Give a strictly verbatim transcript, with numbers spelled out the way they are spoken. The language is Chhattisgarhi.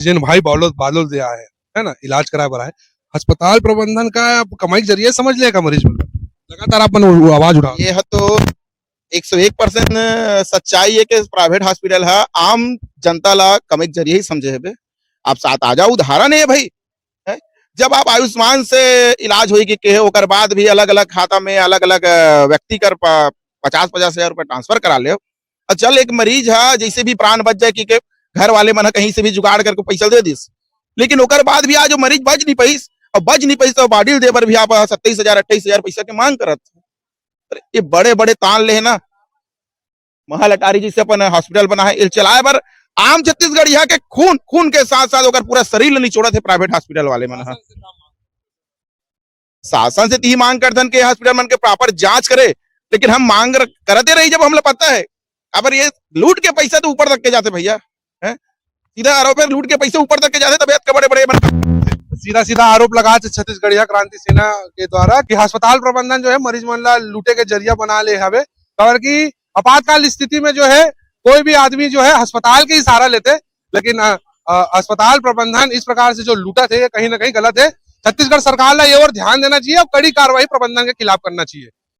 जिन भाई बालोद, बालोद ले आए हैं, है ना, इलाज कराए बर आए, अस्पताल प्रबंधन का आप कमाई के जरिए समझ लेगा मरीज मन? लगातार आप मन वो आवाज उठा। ये ह तो एक सौ एक परसेंट सच्चाई है कि प्राइवेट हॉस्पिटल ह आम जनता ला कमाई के जरिए ही समझे हबे। आप साथ आ जाओ, उदाहरण है भाई, है? जब आप आयुष्मान से इलाज होई के कहे, ओकर बाद भी अलग-अलग खाता में अलग-अलग, अ, व्यक्ति कर प-, पचास पचास हजार रुपए ट्रांसफर करा ले, और चल एक मरीज ह जैसे भी प्राण बच जाए कि के घर वाले मन ह कहीं से भी जुगाड़ करके पैसा दे दिस, लेकिन ओकर बाद भी आज वो मरीज बच नहीं पाइस, और बच नहीं पाइस तो बॉडी दे बर भी आप सत्ताईस हजार, अट्ठाईस हजार पैसा के मांग करत। अरे, ये बड़े-बड़े तान ले हे ना, महल अटारी जैसे अपन हॉस्पिटल बना है, ये चलाए बर आम छत्तीसगढ़िया के खून, खून के साथ-साथ ओकर पूरा शरीर ल निचोड़त हे प्राइवेट हॉस्पिटल वाले मन ह। शासन से तिही मांग करथन के हॉस्पिटल मन के प्रॉपर जांच करे, लेकिन हम मांग र-, करते रही जब हमला पता है। अब ये लूट के पैसा तो ऊपर तक के जाते भैया, हैं? सीधा आरोप है, लूट के पैसा ऊपर तक के जाते, तब इतना बड़े-बड़े बन- सीधा-सीधा आरोप लगा छत्तीसगढ़िया क्रांति सेना के द्वारा कि अस्पताल प्रबंधन जो है मरीज मन ला लूटे के जरिया बना ले हवे, काबर कि आपातकाल स्थिति में जो है कोई भी आदमी जो है अस्पताल के ही सहारा लेते, लेकिन, अ, अ, अस्पताल प्रबंधन इस प्रकार से जो लूटत हे, ये कहीं ना कहीं गलत हे। छत्तीसगढ़ सरकार ला ये ओर ध्यान देना चाहिए और कड़ी कार्रवाई प्रबंधन के खिलाफ करना चाहिए।